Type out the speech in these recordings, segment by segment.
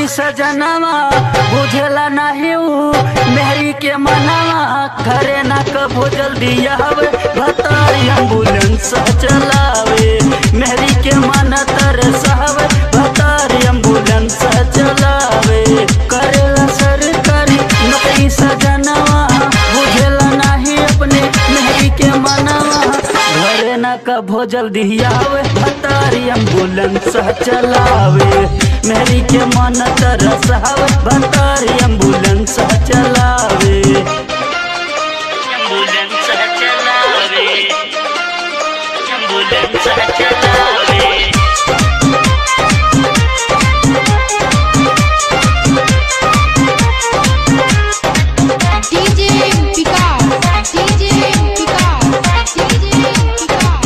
सजनवा बुझेला नाही ऊ मेहरी के मनवा, घरे ना कभो जल्दी आवे भतारी एम्बुलेंस चलावे। मेहरी के मन तरसावे भतारी एम्बुलेंस चलावे। करेला सरकारी नौकरी सजनवा बुझेला नाही अपने मेहरी के मनवा, घरे ना कभो जल्दी आवे भतारी एम्बुलेंस चलावे। मेहरी के मन तरसावे भतारी एम्बुलेंस चलावे। एम्बुलेंस चलावे, एम्बुलेंस चलावे। DJ Vikas, DJ Vikas, DJ Vikas.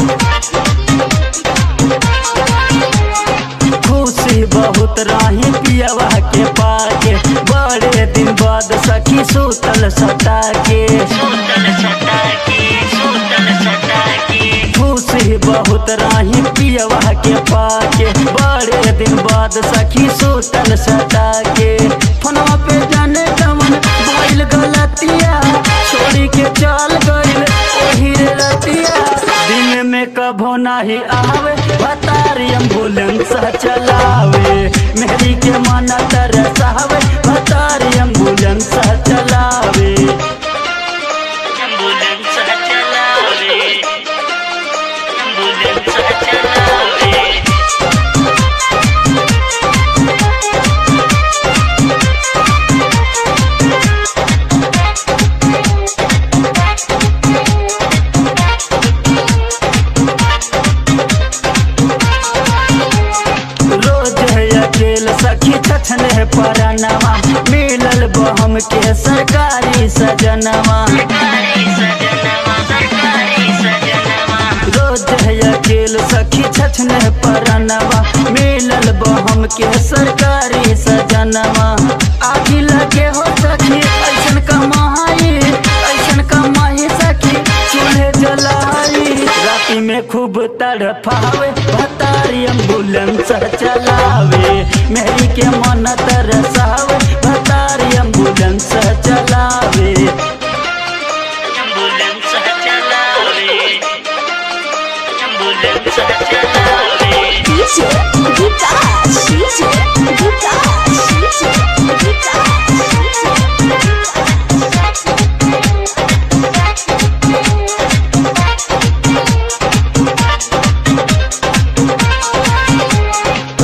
खुशी बहुत राही पियवा के पाके, बड़े दिन बाद सखी सूतल सता के। सूतल सता के, सूतल सता के। खुशी बहुत राही पियवा के पाके, बड़े दिन बाद सखी सूतल सता के। फोनवा पे जाने कवन भइल गलतिया, छोड़ी के चल गइल ओही रे रतिया। दिन में कभो नाही आवे भतारी एम्बुलेंस चलावे। मेहरी के मन तरसावे भतारी एम्बुलेंस चलावे। एम्बुलेंस चलावे, एम्बुलेंस चलावे। रोज है अकेल सखी छछने परनवा, मिलल बहम के सरकारी सजनवा। सरकारी सजनवा, सरकारी सजनवा। रोज है अकेल सखी छछने परनवा, मिलल बहम के सरकारी सजनवा। आगी लगे हो सखी ऐसन कमाई, ऐसन कमाई सखी चूल्हे जलाई। राती में खूब तड़फावे भतारी एम्बुलेंस चलावे। मेहरी के मन तरसावे भतारी एम्बुलेंस चलावे। एम्बुलेंस चलावे, एम्बुलेंस चलावे। DJ Vikas, DJ Vikas, DJ Vikas.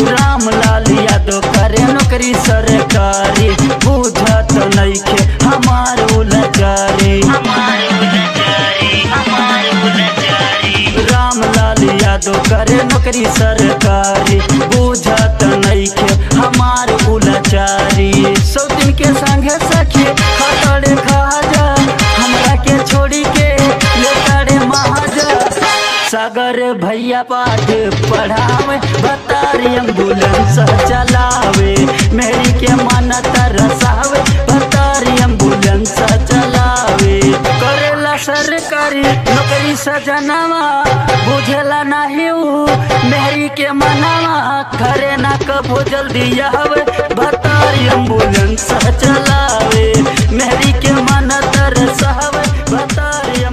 Ramlal Yadav करे नौकरी सरकारी, बुझत नइखे हमार लाचारी। हमार लाचारी, हमार लाचारी। रामलाल यादव करे नौकरी सरकारी, बुझत नइखे हमार लाचारी। सौ दिन के संगे सखी खतरे खाजा, हमरा के छोड़ी के लेतारे महाजा। सागर भैया पाठ पढ़ावे भतारी एम्बुलेंस चलावे। मेहरी के मन तरसावे भतारी एम्बुलेंस चलावे। करेला सरकारी नौकरी सजनवा बुझेला नाही ऊ मेहरी के मनवा, घरे ना कभो जल्दी आवे भतारी एम्बुलेंस चलावे। मेहरी के मन तरसावे भतारी।